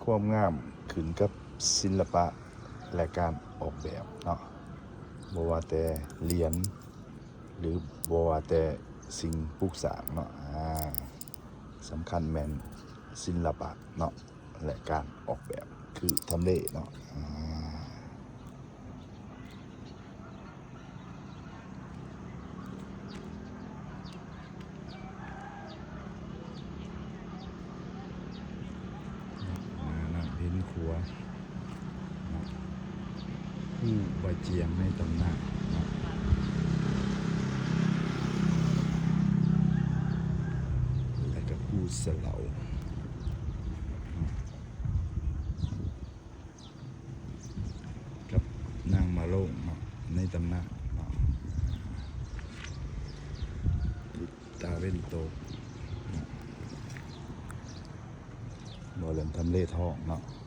ຄວາມງາມຂຶ້ນກັບສິລະປະ ແລະ ການອອກແບບເນາະ, ບໍ່ວ່າແຕ່ຫຼຽນ ຫຼື ບໍ່ວ່າແຕ່ສິ່ງປຸກສ້າງເນາະ, ອາ ສຳຄັນແມ່ນສິລະປະເນາະ ແລະ ການອອກແບບ ຄືທຳເລເນາະ. ອາ ນ້ຳເພັນຂົວເນາະ, ພູບາຈຽງໃນຕຳນານເນາະ ແລະ ກະພູສະເຫຼົາເນາະ ກັບນາງມະໂລງເນາະ ໃນຕຳນານເນາະ, ຕາເວັນຕົກເນາະ, ເວົ້າເລື່ອງທຳເລທອງເນາະ.